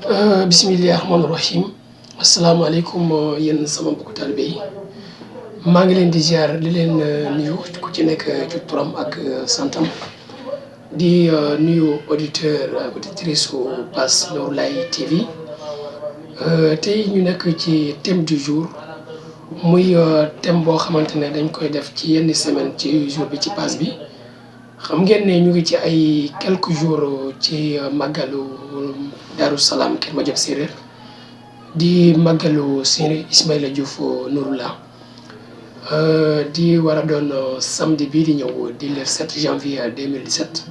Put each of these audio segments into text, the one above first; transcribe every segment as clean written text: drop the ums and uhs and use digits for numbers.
bismillahi rahmaani rahim asalaamaaleykum yéen sama mbokku taalibe yi maa ngi leen di ziar di leen nuyu ku ci nekk ci turam ak santam di nuyu auditeur ak auditrice su Pass Nour Laye TV tey ñu nekk ci thème du jour muy thème boo xamante ne dañ koy def ci yenn semaine ci jour bi ci Pass bi xam ngeen ne ñu ngi ci ay quelques jours ci màggalu Daaru Salaam Kër Madiabel Séeréer di màggalu Serigne Ismaïla Diouf Nouroullahi di war a doon samedi bii di ñëw di le 7 janvier 2017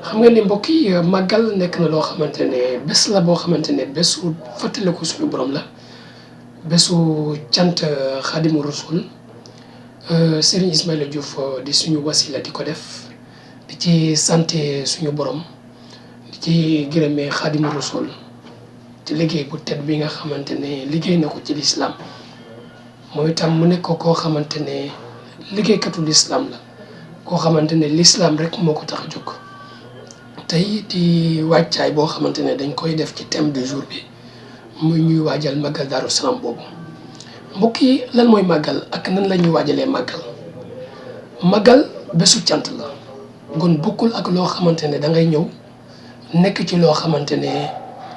xam nga ni mbokk yi màggal nekk na loo xamante ne bés la boo xamante ne bésu fàttaliku suñu borom la bésu cant Xaadimu Rasul Serigne Ismaïla Diouf di suñu wasila di ko def di ci santé suñu borom di ci gërëmee Xaadimu Rasul ci liggéey bu tedd bi nga xamante ne liggéey na ko ci lislaam mooy itam mu nekk koo xamante ne liggéeykatu lislaam la koo xamante ne lislaam rek moo ko tax a jóg tey di wàccaay boo xamante ne dañ koy def ci thème du jour bi muy ñuy waajal màggal Daaru Salaam boobu mbokk yi lan mooy màggal ak nan la ñuy waajalee màggal bésu cant la gon bokkul ak loo xamante ne da ngay ñëw nekk ci loo xamante ne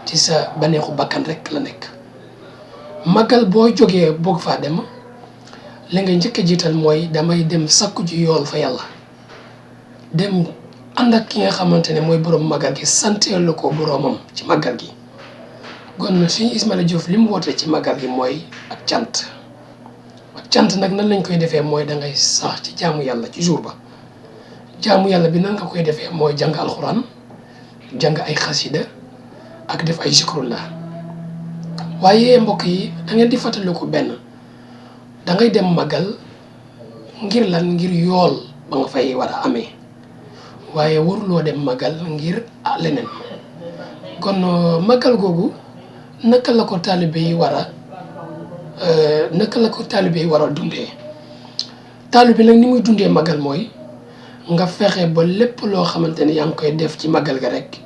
ci sa baneexu bakkan rek la nekk màggal boo jógee boog faa dem li nga njëkk a jiital mooy damay dem sakku ji yool fa yàlla dem ànd ak ki nga xamante ne mooy borom màggal gi santeelu ko boromam ci màggal gi kon suñu Ismaïla Diouf li mu woote ci màggal gi mooy ak cant nag nan lañ koy defee mooy dangay sax ci jaamu yàlla ci jour ba jaamu yàlla bi nan nga koy defee mooy jàng alxuraan jàng ay xasida ak def ay zikrullah waaye mbokk yi da ngeen di fàttaliku benn da ngay dem màggal ngir lan ngir yool ba nga fay war a amee waaye waruloo dem màggal ngir leneen kon màggal googu naka la ko taalibe yi war a dundee taalibe nag ni muy dundee màggal mooy nga fexe ba lépp loo xamante ne yaa ngi koy def ci màggal ga rek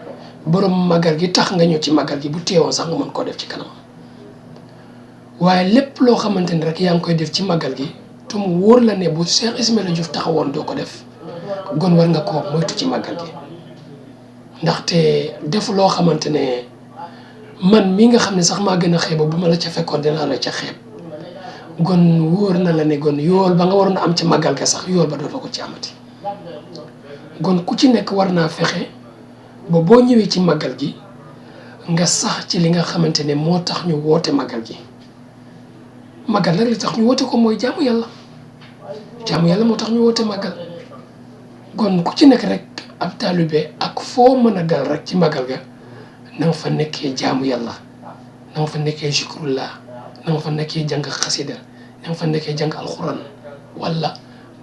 borom màggal gi tax nga ñëw ci màggal gi bu teewoon sax nga mën koo def ci kanam waaye lépp loo xamante ne rek yaa ngi koy def ci màggal gi te mu wóor la ne bu Cheikh Ismaïla Diouf taxawoon doo ko def gon war nga koo moytu ci màggal gi ndaxte def loo xamante ne man mi nga xam ne sax maa gën a xeeba bu ma la ca fekkoon dinaa la ca xeeb gon wóor na la ne gon yool ba nga waroon a am ci màggal ga sax yool ba dootoo ko ci amati gon ku ci nekk war naa fexe ba boo ñëwee ci màggal gi nga sax ci li nga xamante ne moo tax ñu woote màggal gi màggal nag li tax ñu woote ko mooy jaamu yàlla moo tax ñu woote màggal gon ku ci nekk rek ab taalibe ak foo mën a dal rek ci màggal ga na nga fa nekkee jaamu yàlla na nga fa nekkee zikrullah na nga fa nekkee jàng xasida na nga fa nekkee jàng alxuraan wala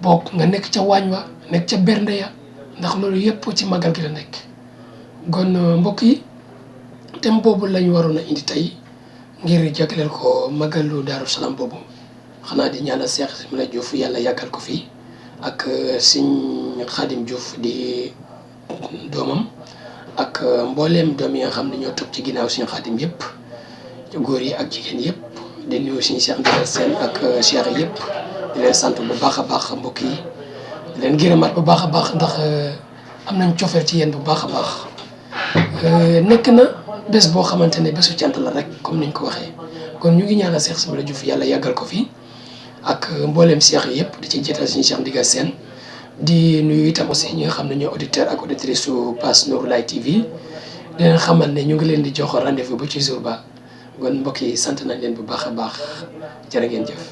boog nga nekk ca waañ wa nekk ca bernde ya ndax loolu yëpp ci màggal gi la nekk kon mbokk yi thème boobu lañ waroon a indi tey ngir jagleel ko màggalu Daaru Salaam boobu xanaa di ñaanal Cheikh Ismaïla Diouf yàlla yàggal ko fii ak Sëñ Xaadim Diouf di doomam ak mbooleem doom yi nga xam ne ñoo topp ci ginnaaw Sëñ Xaadim yëpp góor yi ak jigéen yëpp di nuyu Sëñ Cheikh Ndigal Sène ak cheikh yëpp di leen sant bu baax a baax mbokk yi di leen gërëmaat bu baax a baax ndax am nañ cofeel ci yéen bu baax a baax nekk na bés boo xamante ne bésu cant la rek comme niñ ko waxee kon ñu ngi ñaanal Cheikh Ismaïla Diouf yàlla yàggal ko fii ak mbooleem cheikh yëpp di ci jiital Sëñ Cheikh Ndigal Sène di nuyu itam aussi ñi nga xam ne ñoo auditeur ak auditrice su Pass Nour Laye TV di leen xamal ne ñu ngi leen di jox rendez-vous ba ci jour ba kon mbokk yi sant nañ leen bu baax a baax jërë ngeen jëf.